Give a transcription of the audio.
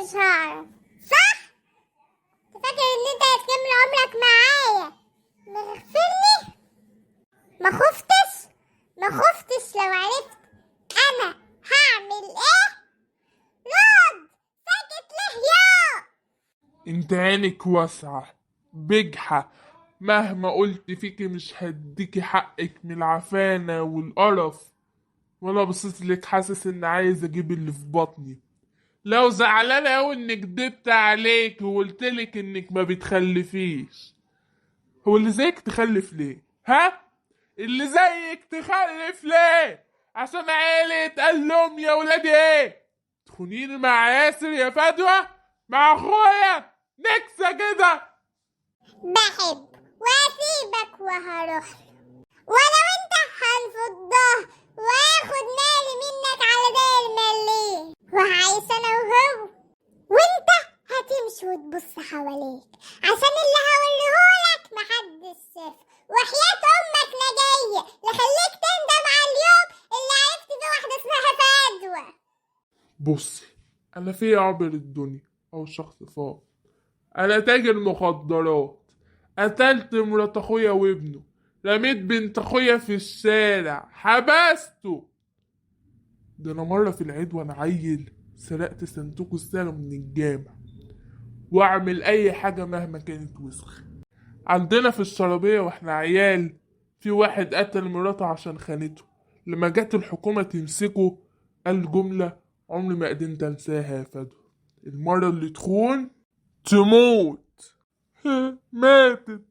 كنتش هعرف، صح؟ انت فاكر ان انت هتكمل عمرك معايا مغفلني؟ ما خفتش؟ ما خفتش لو عرفت انا هعمل ايه؟ رد، ساكت ليه يا انت عينك واسعة بجحة، مهما قلت فيكي مش هديكي حقك من العفانة والقرف. وانا بصيت لك حاسس ان عايز اجيب اللي في بطني. لو زعلانة اوي اني كدبت عليك وقلتلك انك ما بتخلفيش، هو اللي زيك تخلف ليه؟ ها؟ اللي زيك تخلف ليه؟ عشان عيلة قال لهم يا ولادي ايه؟ تخونيني مع ياسر يا فدوى؟ مع اخويا نكسة كده. بحب واسيبك وهروح له، وانا وانت هنفضها واخد مالي منك على داير مليم، وهعيش انا وهو، وانت هتمشي وتبص حواليك عشان اللي هوريهولك محدش شاف. وحياة امك نجية لخليك تندم على اليوم اللي عرفت فيه واحدة اسمها فدوى. بصي، انا في عبر الدنيا او شخص فاضي، انا تاجر مخدرات، قتلت مرات اخويا وابنه، رميت بنت اخويا في الشارع، حبسته. ده انا مرة في العيد وانا عيل سرقت صندوق السلة من الجامع، واعمل اي حاجة مهما كانت وسخة. عندنا في الشرابية واحنا عيال في واحد قتل مراته عشان خانته، لما جت الحكومة تمسكه قال جملة عمري ما قدرت انساها يا فدوى: المرة اللي تخون تموت. ماتت.